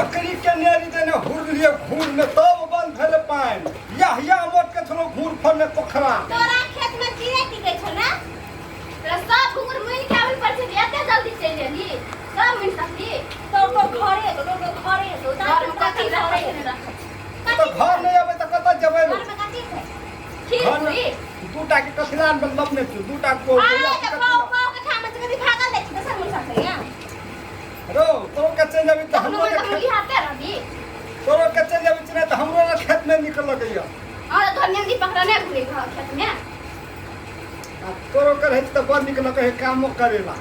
बकरी के नेरी देने हुर लिए घूर में तब बंद भेले पानि। याहिया मोट के छलो घूर फड़ने पोखरा। तोरा खेत में चिड़ै टिकै छौ ने? तोरा सब घुंघरू मुनि के आबै पर छै, एते जल्दी चलि एली? सब मुनि सकली? तोर तो घरे हेतौ, तोर तो घरे हेतौ। घर में कथी रखै छै, नहि रखै छै? तऽ घर नहि अबै तऽ कतऽ जेबै? घर में कथी छै? खीर घर पूरी। दूटा के कथिला में लपने छियौ दूटा को। आय तऽ पाव पाव के खामे से कथी भागल जाइ छी दोसर मुनि सकैया। रो तोरो के चलि जेबी तऽ तखनो हमरो तऽ ने हम खेत लिहाते रहबी। तोरो के चलि जेबी चिन्ह तऽ हमरो ने खेत में निकल लगैया। और तोहर नेंदी पकड़ने घुरे घर खेत में। आ तोरो के रहै तऽ बड़ नीक लगै है कामो करेला।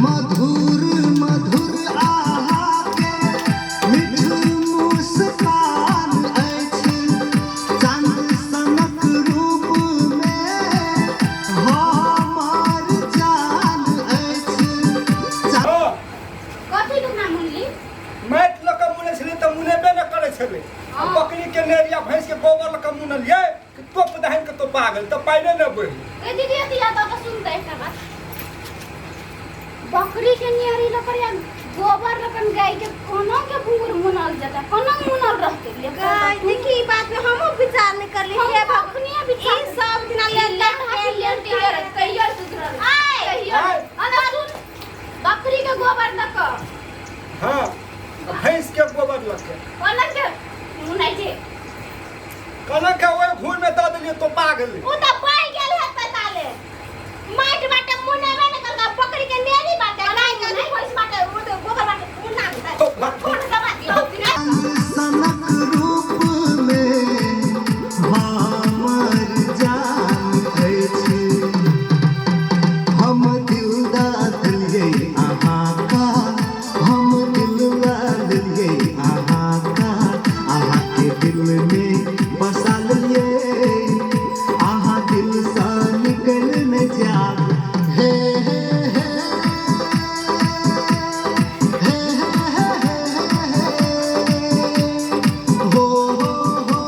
मधुर मधुर अहाँके मीठ मुस्कान अछि, चाँद सनक रूपमे हमर जान अछि। हँ। कथी दुखना मुनली? माटि लऽ कऽ मुनै छलै तऽ मुनेबे नहि करै छलै। आ बकरी के नेरिया भैंस के गोबर लऽ कऽ मुनलियै कि तोप दहन के तोपा गेल तऽ पानिए नहि बहि। ए दीदी, अथी याद आउ तऽ सुनतै एकटा बात। बकरी के नियरी लकर या गोबर लकन गाय के कोनो के घुंघरू मुनल जेतै, कोनो मुनल रहतै? गाय देखी, ई बात में हमहूँ विचार नहीं करली। हम हे भगवान, अखनिये विचार ई सब दिना ले ले ले ले ले कहियो सुधरल आय। कहियो आय। अना सुन, बकरी के गोबर लक। हँ, आ भैंस के गोबर लऽ के कोना के मुनै छै? कनक के ओहि घूर में दऽ देलियै तोपा गेलै। उ तऽ बहि गेल हेतै ताले। माटि बाटे मुनेबे ने करका, बकरी के नेरी बाटे, गाय के अथी भैंस बाटे, उ तऽ गोबर बाटे मुना देतै। तोपा। कोन दबा दियौ दिना? सनक रूपमे हमर जान अछि, हम दिल दऽ देलियै अहाँके, हम दिल दऽ देलियै अहाँके, अहाँके दिलमे बसा लेलियै, अहाँ दिलसँ निकलि नहि जायब। हे हे हे हे हे हे हे हो हो हो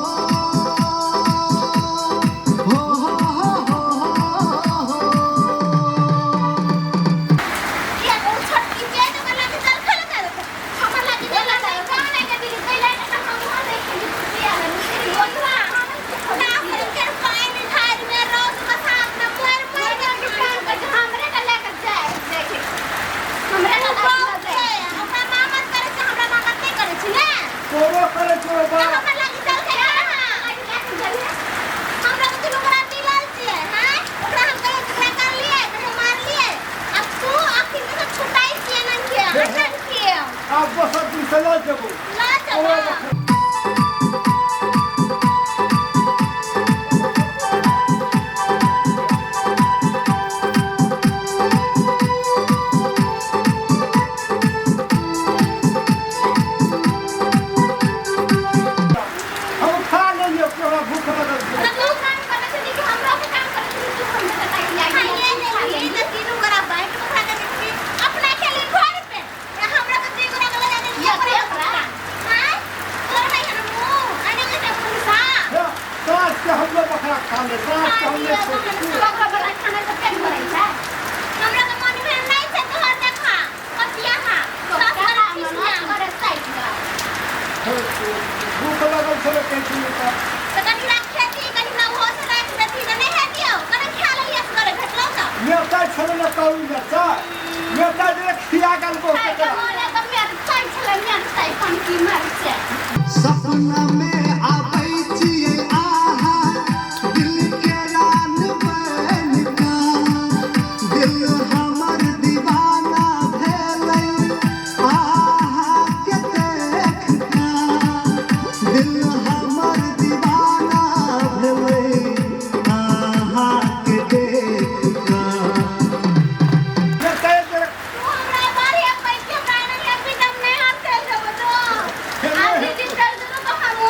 हो हो हो हो हो। किया उ छोटकी के तऽ ओकरा लागे जलखै लगा देतै। हमर लागे बोला जलखै नहीं कहाँ नहीं के दीदी कैला के हम वहां देखेली खुशिया है बोलवा ना के पानि ढारि में रौद बसात में मरि मरि के हमरे के लेके जाए देखे, हमरे के बहुत लेके छै। जाए। हमरा मामत करै छै, हमरा मामत नहि करै छै ने। तोरो करै छौ तऽ बा। हमर लागे जलखै करा। हमरा तऽ दुनू गोरा मिलल छियै, हैं? ओकरा हम कहियो झगड़ा करलियै, कहियो मारलियै? आ तू अखन तक छुटाइ छियै ननके, ननके। आब दोसर दिन से लऽ जेबौ। लऽ जेबौ। हम खा लेलियै, तोरा भूख लगल छौ। तऽ तू काम करै छली कि हमरो के काम करै छली? तू हमरे के ताकि लागि खाइए लेलियै तऽ तीनू गोरा बाँटि बखरा के देखली। अपना खेली भरि पेट, आ हमरा तऽ दुइ गोरा के लगा देलियै। या ओकरे ओकरा। आँय? तोरा नहि है ने मुँह? आने के छै मुँह हे, साँझ के हमरो बकरा खा ले, साँझ के हम नहि छोड़ै। बकरा बकरा खाना से पेट भरै छै? हमरा तऽ मन भेल नहि छै तोहर देखा। कतिया हा? सब गोरा खिसिया। करे साइड में। भूख लगल छलै कहै छलै तऽ। तऽ कनि राख खेती, कनि हमरा ओहो से राखि देती तऽ नहि हेतियौ। कनि खा लेलियै असगरे भेटलौ तऽ। मिरचाइ छलै ने करू मिरचाइ, मिरचाइ जे खिया गेल बहुत खाइ के एकरा। मोन है तऽ मिरचाइ छलै, मिरचाइ पनकी मरचाइ। सपनामे आबै छियै अहाँ दिलके रान बनि कऽ, दिल हमर दीवाना भेलै अहाँके देख कऽ, दिल हमर दीवाना भेलै अहाँके देख कऽ। मिरचाइ जे तू हमरा बारे पैसे हमरा नहीं अभी तक नहीं हाथ चल जेबो तो। आज दीदी चल जेबो तऽ हमहूँ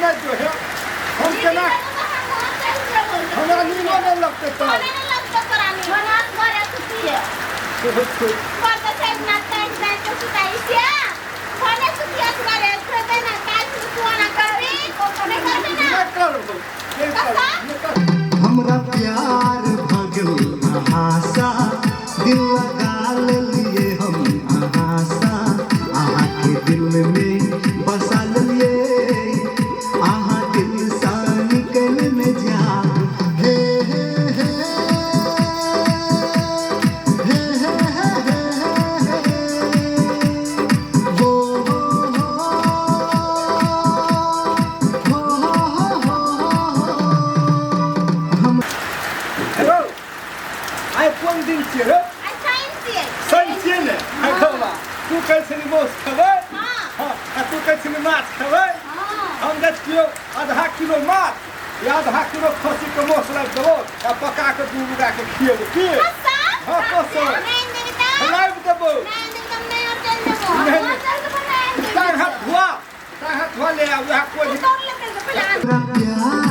नहि जो हे हम केना हमरा नींदो नहि लगतै तब नहि करबो नहि करबो नहि करबो। हमरा प्यार भगल अहाँसा दिल लगा लेलिए हम अहाँसा अहाँके दिल में बसा लेलिए अहाँ दिल सा निकल न जा हे हे हे हे हे हे हे हे हो हो हो हो हो हो हो हम हेलो आइ कोन दिन छियै रे शनि छियै ने आइ खबला तू कहै छली मासु खेबै हँ आ तू कहै छली माछ खेबै हम जाइ छियौ आधा किलो माछ या आधा किलो खस्सीके मासु लाबि देबौ आ पका कऽ दू गोटा के खियेबौ की हँ कसम लाबि देबौ टांग हाथ धोआ टांग हाथ धोआ ले आ वएह कोइ हमरा प्यार